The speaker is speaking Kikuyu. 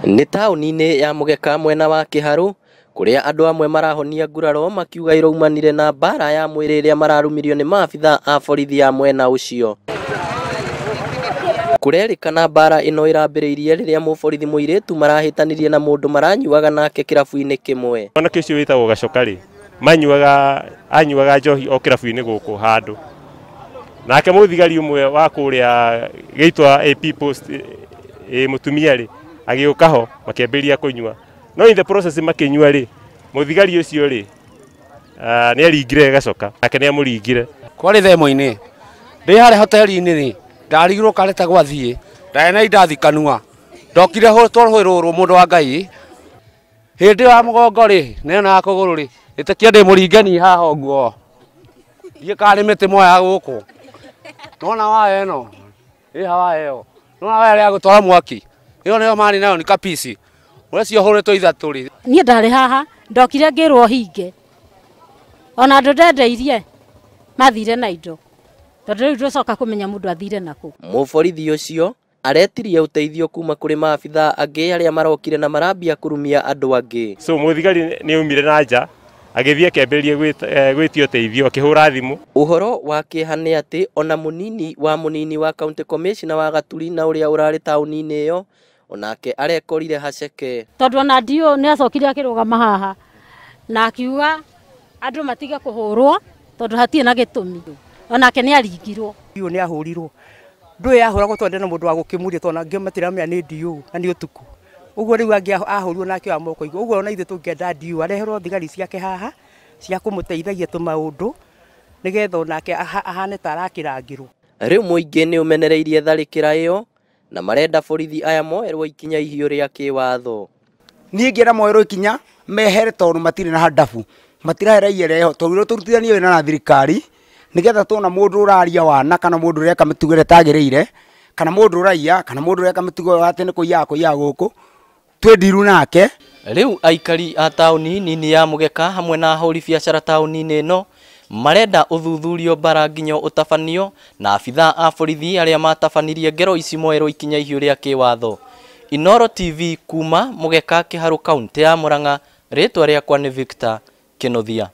Nĩ taũni-inĩ ya Mũgeka mwena wa Kĩharũ kũrĩa andũ amwe marahonia nguraro makiuga iraumanire na mbara ya mwĩrĩ ĩrĩa mararumirio nĩ maabitha a borithi a mwena ũcio. Kũrerĩkana mbara ĩno ĩrambĩrĩirie rĩrĩa mũborithi mũirĩtu marahĩtanirie na mũndũ maranyuaga nake kĩrabu-inĩ kĩmwe. Mwanake ũcio wĩtagwo Gacoka rĩ, manyuaga anyuaga njohi o kĩrabu-inĩ gũkũ handũ. Nake mũthigari ũmwe wa kũrĩa gĩitwa AP Post mũtumia rĩ, agĩũka ho makĩambĩrĩria kũnyua. No in the process makĩnyua rĩ, mũthigari ũcio rĩ, nĩ aringire Gacoka, nake nĩ amũringire. Kwarĩ themo-inĩ, ndĩ harĩa hoteli-inĩ rĩ, ndarigirwo karĩta gwathiĩ, ndarĩ na indathi kanua, ndokire twarũhĩrũrwo mũndũ wa Ngai, hĩndĩ ĩyo ya mũgongo rĩ, na ĩno ya kũgũrũ rĩ, ĩtĩkia ndĩ mũringani haha ũguo, ndiĩ kana nĩ mĩtĩ moyaga gũkũ, nona waya ĩno, ĩha waya ĩyo, nona waya ĩrĩa ya gũtwara mwaki, ĩyo nĩyo marĩ nayo nĩ kapisi, ũrĩa ciohũrĩtwo ithatũ rĩ. Niĩ ndarĩ haha, ndokire ngĩrwo hinge, ona andũ ndendeirie, mathire na indo, tondũ rĩu ndũcoka kũmenya mũndũ athire nakũ. Mũborithi ũcio aretirie ũteithio kuma kũrĩ maabitha angĩ arĩa marokire na marambia kũrumia andũ angĩ. So mũthigari nĩ aumire na nja agĩthiĩ akĩambĩrĩria gwĩtia ũteithio akĩhũra thimũ. Ũhoro wa kĩeha nĩ atĩ ona mũnini wa county commissioner wa Gaturi na ũrĩa ũrarĩ taũni-inĩ ĩyo onake arekorire haceke. Tondũ ona ndiũ nĩ acokire akĩrũgama haha na akiuga andũ matige kũhũrwo tondũ hatirĩ na gĩtũmi, onake nĩ aringirwo. Ndiũ nĩ ahũrirwo, ndũĩ ahũragwo tondũ ndena mũndũ wa gũkĩmũria tondũ angĩ matiramenya nĩ ndiũ na nĩ ũtukũ. Ũguo rĩu angĩ ahũrirwo nake wa moko igũrũ. Ũguo ona ithuĩ tũngĩenda ndiũ areherwo thigari ciake haha cia kũmũteithagia tũmaũndũ nĩgetha onake ahane ta arakĩrangĩrwo. Rĩu mũingĩ nĩ ũmenereirie tharĩkĩra ĩyo na marenda borithi aya moerwo ikinya ihiũ rĩa kĩwatho. Niĩ ngĩenda moerwo ikinya mehere tondũ matirĩ na handabu, matirahera ireho tondũ rĩrĩa tũrutithania wĩra na thirikari nĩgetha tuona mũndũ ũraria wana kana mũndũ ũreka mĩtugo ĩrĩa ĩtagĩrĩire kana mũndũ ũraiya kana mũndũ ũreka mĩtugo atĩ nĩ kũiyaga kũiyaga gũkũ twĩ ndiru nake. Rĩu aikari a taũni nini ya Mũgeka hamwe na ahũri biacara taũni-inĩ ĩno marenda ũthuthurio mbara nginya ũtabanio na abitha a borithi arĩa matabanirie ngero ici moerwo ikinya ihiũ rĩa kĩwatho. Inooro TV kuma Mũgeka Kĩharũ kaũntĩ ya Murang'a, rĩtwa rĩakwa nĩ Victor Kĩnuthia.